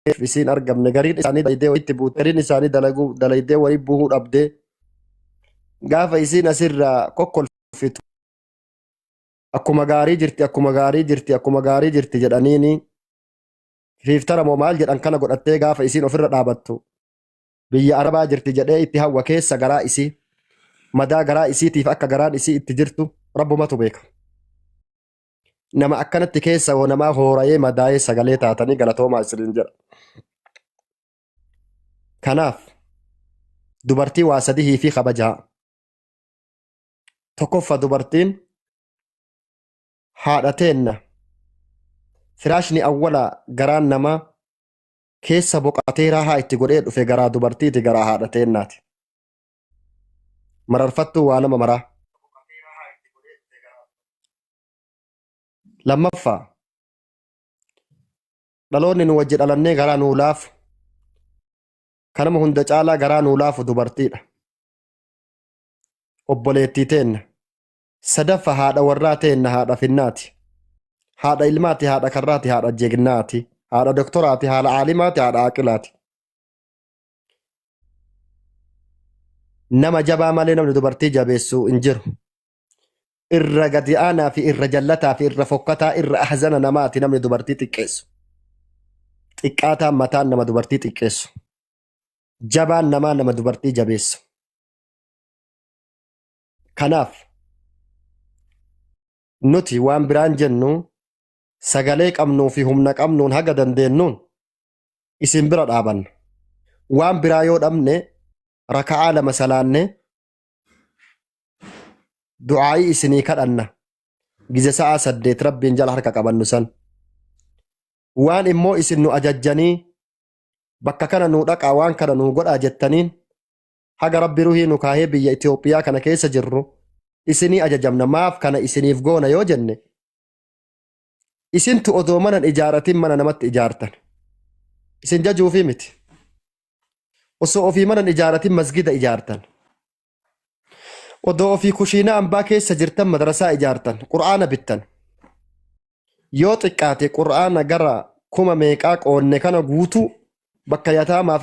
Isiin argamne gariin isaanii dalaydee walitti buute gariin isaanii dalaguu dalaydee walii buhuu dhabdee gaafa isiin asirraa kokkolfitu akkuma gaarii jirti akkuma gaarii jirti akkuma gaarii jirti jedhaniini fiiftara moo maal jedhan kana godhattee gaafa isiin ofirra dhaabattu biyya arabaa jirti jedhee itti hawwa keessa garaa isii madaa garaa isiitiif akka garaan isii itti jirtu rabbumatu beeka. Nama akkanatti keessa hoo namaa hoorayee madaayee sagalee taatanii galatoomaa isiniin jedha. Kanaaf dubartii waa sadihii fi kabajaa. Tokkoffa dubartiin haadha teenna. Firaashni awwala garaan namaa keessa boqatee raahaa itti godhee dhufe garaa dubartiiti garaa haadha teennaati. Mararfattuu waa nama maraa. Lammaffaa dhaloonni nu wajji dhalannee garaa nuu laafu kanama hunda caalaa garaa nuu laafu dubartiidha. Obboleettii teenna. Sadaffa haadha warraa teenna haadha finnaati. Haadha ilmaati haadha karraati haadha jegnaati. Haadha doktoraati haadha aalimaati haadha aqilaati. Nama jabaa malee namni dubartii jabeessu hin jiru. Irra gadi aanaa fi irra jallataa fi irra fokkataa irra ahzana namaati namni dubartii xiqqeessu. Xiqqaataan mataan nama dubartii xiqqeessu. Jabaan namaa nama dubartii jabeessu. Kanaaf nuti waan biraan jennu sagalee qabnuu fi humna qabnuun haga dandeennuun isin bira dhaabanna. Waan biraa yoo dhabne raka'aa lama salaannee du'aa'ii isinii kadhanna. Gize sa'aa 8 rabbiin jala harka qabannu san. Waan immoo isin nu ajajjanii bakka kana nuu dhaqaa waan kana nuu godhaa jettaniin haga rabbi ruhii nu kaahee biyya Itoophiyaa kana keessa jirru isinii ajajamna maaf kana isiniif goona yoo jenne isintu odoo mana hin ijaaratin mana namatti ijaartan isin jajuufii miti osoo ofii mana hin ijaaratin masgida ijaartan odoo ofii kushiinaa ambaa keessa jirtan madrasaa ijaartan qur'aana bittan yoo xiqqaate qur'aana gara kuma meeqaa qoonne kana guutuu bakka yataamaaf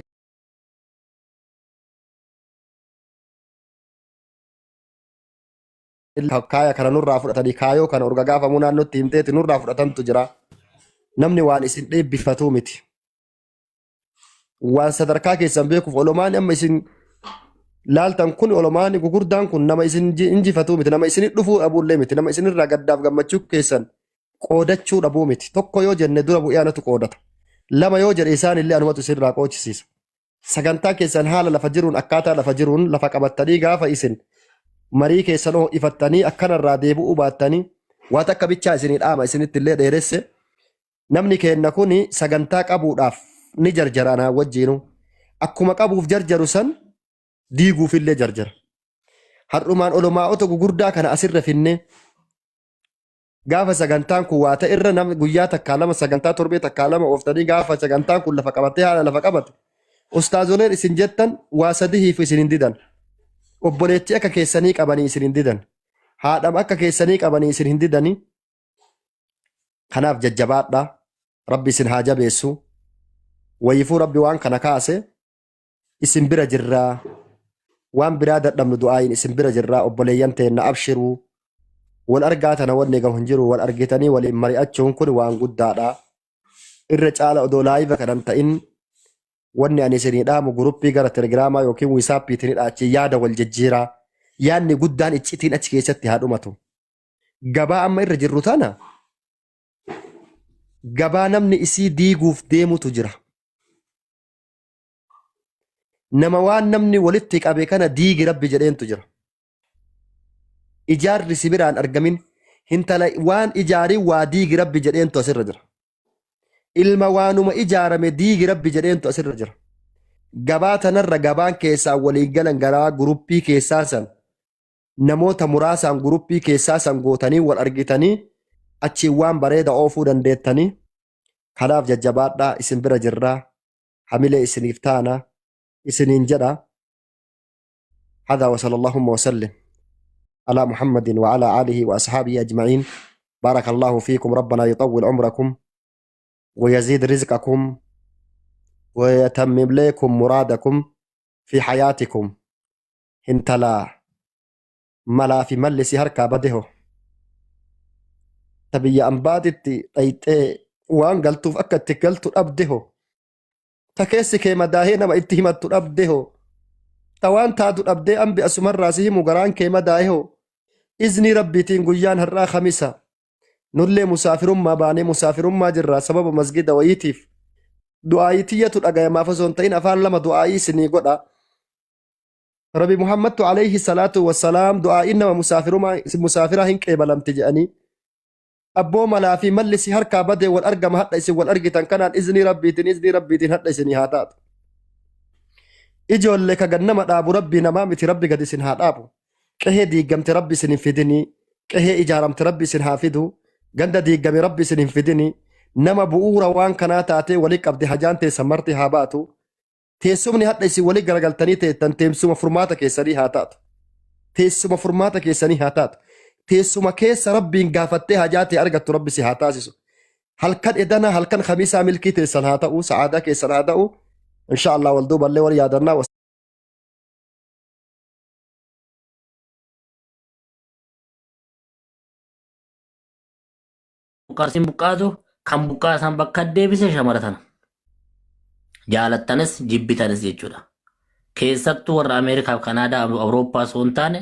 kaaya kana nurraa fudhatanii kaayoo kana urga gaafamuu naannootti himteeti nurraa fudhatantu jira. Namni waan isin dheebbifatuu miti. Waan sadarkaa keessan beekuuf olomaan amma isin laaltan kun olomaan gugurdaan kun nama isin injifatuu miti nama isin dhufuu dhabuullee miti nama isinirraa gaddaaf gammachuu keessan qoodachuu dhabuu miti. Tokko yoo jenne dura bu'ee anatu qoodata. Lama yoo jedhe isaan illee anumatu isinirraa qoochisiisa. Sagantaa keessan haala lafa jiruun akkaataa lafa jiruun lafa qabattanii gaafa isin marii keessan ho'ifattanii akkanarraa deebi'uu baattanii waa takka bichaa isinii dhaama isinitti illee dheeresse namni keenna kun sagantaa qabuudhaaf ni jarjara anaa wajjiinu akkuma qabuuf jarjaru san diiguuf illee jarjara. Har'umaan olomaa'ota gugurdaa kana asirra finnee Gaafa sagantaan kun waa ta'e irra namni guyyaa takkaa lama sagantaa torbee takkaa lama ooftanii gaafa sagantaan kun lafa qabattee haala lafa qabate ustaazoleen isin jettan waa sadihiif isin hin didan. Obboleettii akka keessanii qabanii isin hin didan. Haadham akka keessanii qabanii isin hin didanii. Kanaaf jajjabaadhaa. Rabbi isin haa jabeessu. Wayiifuu Rabbi waan kana kaase isin bira jirraa. Waan biraa dadhabnu du'aayin isin bira jirraa obboleeyyan teenna abshiruu. Wal argaa tana wanni gahu hin jiru wal argitanii waliin mari'achuun kun waan guddaadha. Irra caala odoo laayiva kanan ta'in wanni ani isinii dhaamu guruppii gara telegiraamaa yookiin wiisaappiitiin hidhaa achi yaada wal jijjiiraa. Yaadni guddaan iccitiin achi keessatti haa dhumatu. Gabaa amma irra jirru tana gabaa namni isii diiguuf deemutu jira. Nama waan namni walitti qabe kana diigi rabbi jedheentu jira. Ijaarri si biraan argamin hintala waan ijaarin waa diigi rabbi jedheentu asirra jira. Ilma waanuma ijaarame diigi rabbi jedheentu asirra jira. Gabaa tanarra gabaan keessaa waliin galan garaa guruppii keessaa san namoota muraasaan guruppii keessaa san gootanii wal argitanii achiin waan bareeda oofuu dandeettanii kanaaf jajjabaadhaa isin bira jirraa hamilee isiniif taana isiniin jedha. هذا وصلى اللهم وسلم على محمد وعلى آله وأصحابه أجمعين بارك الله فيكم ربنا يطول عمركم ويزيد رزقكم Wayatammim leekum muraadakum fi hayaatikum. Intala malaa fi malli si harkaa badeho. Ta biyya ambaatitti dhayxee waan galtuuf akka itti galtu dhabdeho. Ta keessi kee madaahee nama itti himattu dhabdeho. Ta waan taatu dhabdee ambi asumarraa si himu garaan kee madaaheho. Iznii Rabbiitiin guyyaan har'aa Khamisa. Nullee musaafirummaa baanee musaafirummaa jirra sababa masgida wayiitiif. Du'aayii tiyyatu dhagayamaaf osoo hin ta'in afaan lama du'aayii isinii godha. Rabi Muhammadtu alayhi salaatu wassalaam du'aa'iin nama musaafiraa hin qeebalamti jedhanii. Abboo malaa fi malli si harkaa badee wal argama hadha isin wal argitan kanaan iznii Rabbiitiin iznii Rabbiitiin hadha isinii haa taatu. Ijoollee ka gannama dhaabu Rabbii namaa miti Rabbi gad isin haa dhaabu. Qehee diiggamte Rabbi isin hin fidinii. Qehee ijaaramte Rabbi isin haa fidu. Ganda diiggame Rabbi isin hin fidinii. Nama bu'uura waan kanaa taatee wali qabde hajaan teessan marti haa baatu. Teessumni hadha isin wali garagaltanii teettan teemsuma furmaata keessanii haa taatu. Teessuma furmaata keessanii haa taatu. Teessuma keessa Rabbiin gaafattee hajaa tee argattu Rabbi si haa taasisu. Halkan edana halkan khamiisaa milkii teessan haa ta'u, sa'aadaa keessan haa ta'u. Insha Allah wal duuballee wal yaadannaa. Buqqaasiin buqqaatu kan buqqaasan bakka deebise shamara tana. Jaalattanis jibbitanis jechuudha. Keessattuu warra Ameerikaaf Kanaadaa Awurooppaa osoo hin taane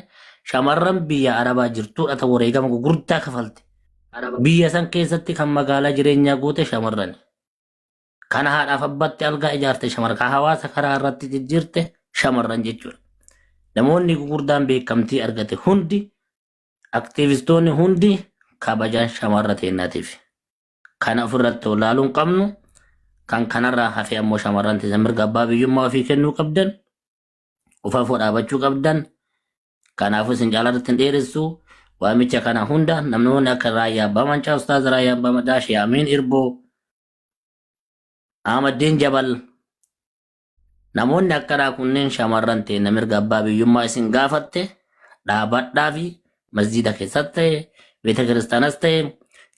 shamarran biyya Arabaa jirtuudha ta wareegama gurguddaa kafalte. Biyya san keessatti kan magaalaa jireenyaa guute shamarrani. Kan haadhaaf abbatti algaa ijaarte shamarran. Kan hawaasa karaa irratti jijjiirte shamarran jechuudha. Namoonni gurguddaan beekamtii argate hundi aktiivistoonni hundi kabajaan shamarra teennaatiif. Kana ofirratti wallaaluu hin qabnu. Kan kanarraa hafe ammoo shamarran teessan mirga abbaa biyyummaa ofii kennuu qabdan. Of afoo dhaabachuu qabdan. Kanaafuu isin caalaa irratti hin dheeressu. Waamicha kana hunda namoonni akka Raayyaa Abbaa Mancaa, Ustaaz Raayyaa Abbaa Mancaa, Shee Amiin Irboo, Ahmaddiin Jabal, namoonni akkanaa kunneen shamarran teenna mirga abbaa biyyummaa isin gaafatte dhaabadhaa fi masjiida keessatti ta'e beeta kiristaanas ta'e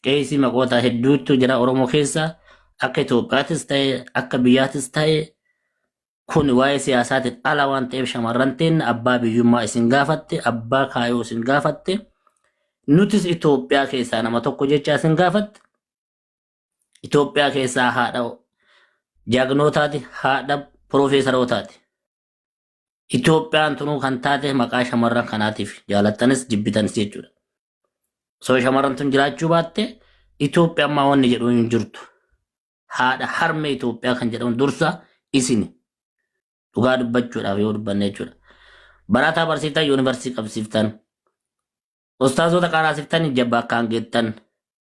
qeesii maqoota hedduutu jira Oromoo keessa akka Itoophiyaatis ta'e akka biyyaatis ta'e kun waa'ee siyaasaatiin ala waan ta'eef shamarran teenna abbaa biyyummaa isin gaafatte abbaa kaayoo isin gaafatte nutis Itoophiyaa keessaa nama tokko jecha isin gaafatte Itoophiyaa keessaa haadha jagnootaati, haadha piroofeesarootaati. Itoophiyaan tunuu kan taate maqaa shamarran kanaatiif jaalattanis jibbitanis jechuudha. Osoo shamarran tun jiraachuu baatte Itoophiyaan maa wanni jedhu hin jirtu. Haadha harmee Itoophiyaa kan jedhamu dursa isini. Dhugaa dubbachuudhaaf yoo dubbanne jechuudha. Barataa barsiiftan yuunivarsiitii qabsiiftan. Ustaazota qaraasiftan jabba akkaan geettan.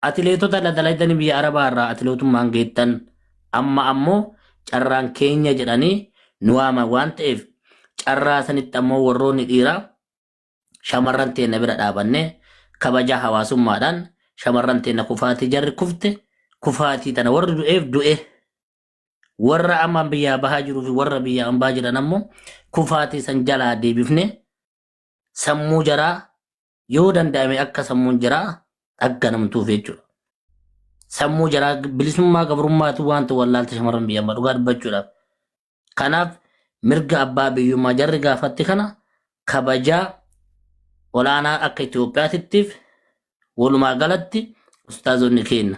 Atileetota dalaydanii biyya Arabaa irraa atileetummaan geettan amma ammoo carraan keenya jedhanii nu waaman waan ta'eef carraa sanitti ammoo warroonni dhiiraa shamarran teenna bira dhaabannee kabajaa hawaasummaadhaan shamarran teenna kufaatii jarri kufte kufaatii tana warri du'eef du'e warra amma biyyaa bahaa jiruu fi warra biyya ambaa jiran ammoo kufaatii san jalaa deebifne sammuu jaraa yoo danda'ame akka sammuun jaraa dhagganamtuuf jechuudha. Sammuu jaraa bilisummaa gabrummaatu waanta wallaalte shamarran biyya ammaa dhugaa dubbachuudhaaf. Kanaaf mirga abbaa biyyummaa jarri gaafatte kana kabajaa olaanaa akka Itoophiyaatittiif walumaa galatti ustaazonni keenya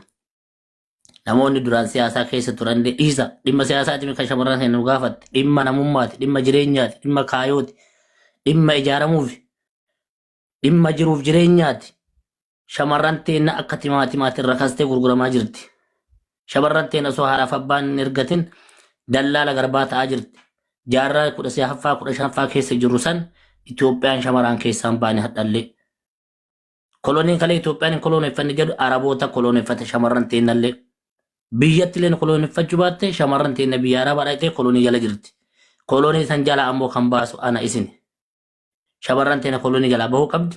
namoonni duraan siyaasaa keessa turan illee dhiisa dhimma siyaasaati kan shamarran keenya nu gaafatte dhimma namummaati dhimma jireenyaati dhimma kaayooti dhimma ijaaramuufi Dhimma jiruuf jireenyaati. Shamarran teenna akka timaatimaatiin rakastee gurguramaa jirti. Shamarran teenna osoo haadhaaf abbaan hin ergatin dallaala garbaa ta'aa jirti. Jaarraa 16ffaa 15ffaa keessa jirru san Itoophiyaan shamaraan keessaa hin baane hadhallee. Koloniin kalee Itoophiyaan hin koloneeffanne jedhu Araboota koloneeffate shamarran teennallee. Biyyatti illee koloneeffachuu baatte shamarran teenna biyya Arabaa dhaqxee kolonii jala jirti. Kolonii san jala ammoo kan baasu ana isini. Shamarran teena kolonii jalaa bahuu qabdi.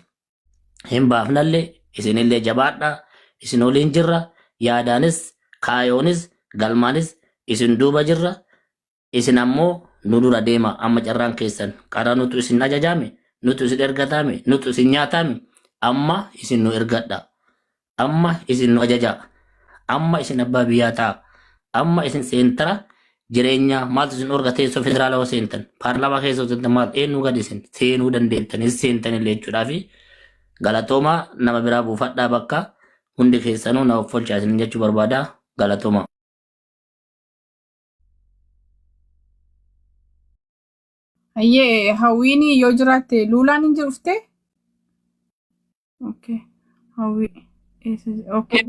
Hin baafnallee isinillee jabaadha. Isin waliin jirra. Yaadaanis, kaayoonis, galmaanis isin duuba jirra. Isin ammoo nu dura deema. Amma carraan keessan. Qara nutu isin ajajaame, nutu isin ergataame, nutu isin nyaataame. Amma isin nu ergadha. Amma isin nu ajajaa. Amma isin abbaa biyyaa ta'a. Amma isin seentara Jireenya maaltu isin dhorka teessoo federaalaa yoo seentan paarlaamaa keessa yoo seentan maal eenyu gadi isin seenuu dandeettanis seentan illee jechuudhaa fi galatooma nama biraa buufadhaa bakka hundi keessanuu na offolchaa isin jechuu barbaada galatooma. Hayyee hawwiin yoo jiraatte luulaan hin jiruftee? Okay. Hawwii. Eessa Okay.